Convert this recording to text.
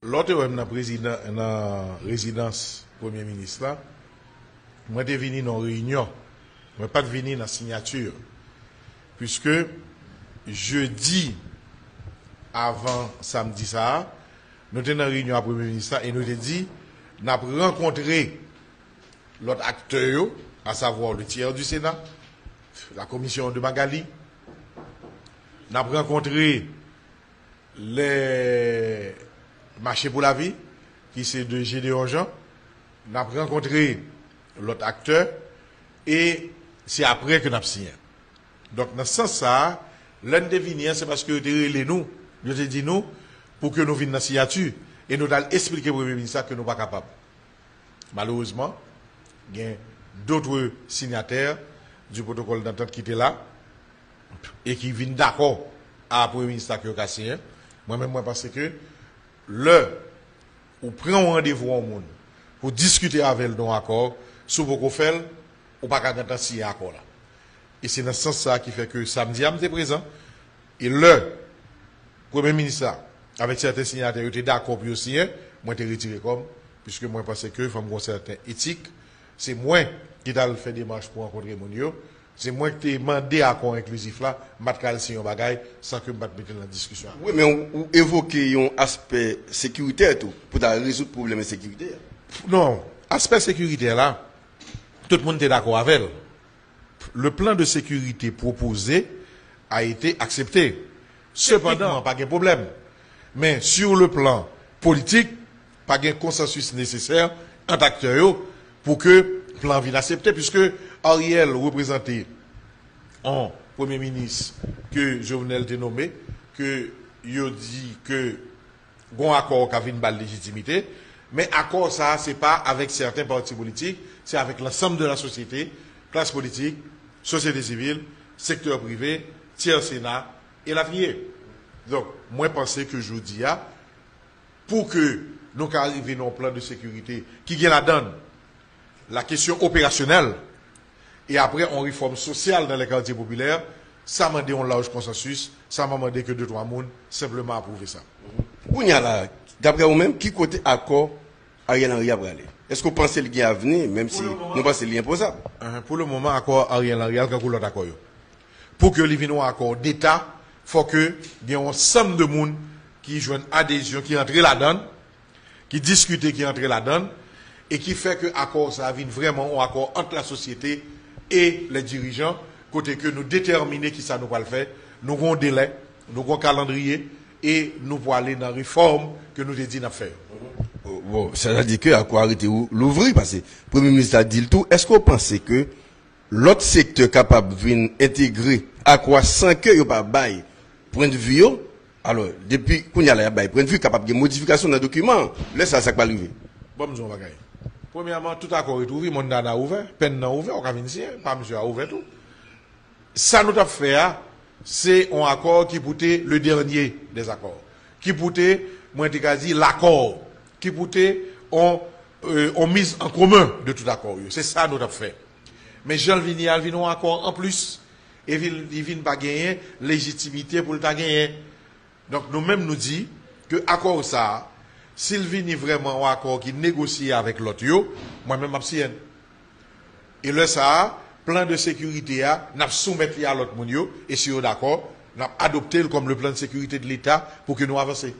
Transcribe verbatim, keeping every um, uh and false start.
Lè w te wè m nan prezidan, nan rezidans Premye Minis la, mwen te vini nan yon reyinyon. Mwen pa t vini nan siyati. Piske jedi avan samdi sa a, nou te nan reyinyon a Premye Minis la e nou te di n ap rankontre lòt aktè yo, à savoir le tiers du Sénat, la commission de Magalie, n ap rankontre le Mache pou Lavi, ki se de Gédéon Jean, n ap rankontre lòt aktè, e se apre ke n ap siyen. Donk, nan sans sa a, lè n te vini an, se paske yo te rele nou, yo te di nou, pou ke nou vin nan siyati, e nou t al esplike Premye Minis la ke nou pa kapab. Malerezman, gen d'autres signataires du protocole d'entente ki te la e ki vin dakò a Premye Minis la ke yo ka siyen. Mwen menm, mwen panse ke lè ou pran yon randevou a yon moun pou diskite avè l de yon akò, si w poko fè l, ou pa ka gentan siyen akò la. E se nan sans sa a ki fè ke samdi a m te prezan, e lè Premye Minis la, avèk sèten siyatè, yo te dakò pou yo siyen, mwen te retire kò m, piske mwen panse ke fò m gen yon sèten etik. Se mwen ki t al fè demach pou rankontre moun yo. Se mwen ki te mande akò enklizif la, m pa t ka al siyen yon bagay san ke m pa t mete l nan diskisyon avè yo. Wi, men ou, ou evoke yon aspè sekiritè tou, pou ta rezoud pwoblèm ensekirite a. Non, aspè sekiritè la, tout moun te dakò avè l. Le plan de sécurité proposé a été accepté. Sepandan, pa gen pwoblèm. Men, sur le plan politik, pa gen konsansis nesesè ant aktè yo pou ke plan an vin aksepte, piske Ariel reprezante yon premye minis ke Jovenel te nome, ke yo di ke gon akò ka vin ba l lejitimite, men akò sa a, se pa avèk sèten pati politik, se avèk lansanm de la sosyete, klas politik, sosyete sivil, sektè prive, tyè Sena, elatriye. Donk, mwen panse ke jodi a, pou ke nou ka rive nan yon plan de sekirite ki gen ladan l la kesyon operasyonèl, e apre yon refòm sosyal nan lè katye popilè, sa mande yon laj konsansis, sa pa mande ke de twa moun senpleman apwouve sa. Kounye a la, daprè ou menm, ki kote akò Ariel Henry a prale? Èske w panse l gen avni, menm si nou panse li enpozab? Pou le moman, akò Ariel Henry a kankou lòt akò yo. Pou ke li vin yon akò deta, fò ke gen yon sanm de moun ki jwenn adezyon, ki antre ladan l, ki diskite, ki antre ladan l, e ki fè ke akò sa a vin vrèman yon akò ant lasosyete e lè dirijan, kote ke nou detèmine kisa nou pral fè, nou gon delè, nou gon kalandriye, e nou pwale nan refòm ke nou te di n ap fè yo. Bon, sètadi ke akò a rete ou-, louvri, paske Premye Minis la di l tou, èske w panse ke lòt sektè kapab vin entegre akò a san ke yo pa bay pwennvi yo? Alò, depi kounye a la y ap bay pwennvi, kapab gen modifikasyon nan dokiman an. Lè sa a, sa k pral rive? Bon, m di w yon bagay. Premyèman, tout akò ret ouvri, Montana ouvè, Penn nan ouvè, ou ka vin siyen, pa misye a ouvè tou. Sa nou t ap fè a, se yon akò ki pou te le dernier des accords, ki pou te, mwen te ka di, lakò, ki pou te yon, euh, yon miz an komen de tout akò yo. Se sa nou t ap fè. Men jan l vini a, l vin yon akò anplis, e vin, li vin pa genyen lejitimite pou l ta genyen. Donk, nou menm nou di ke akò sa a, si l vini vrèman yon akò ki negosye avèk lòt yo, mwen menm m ap siyen l. E lè sa a, plan de sekirite a, n ap soumèt li a lòt moun yo, e si yo dakò, n ap adopte l kòm le plan de sécurité de l'État pou ke nou avanse.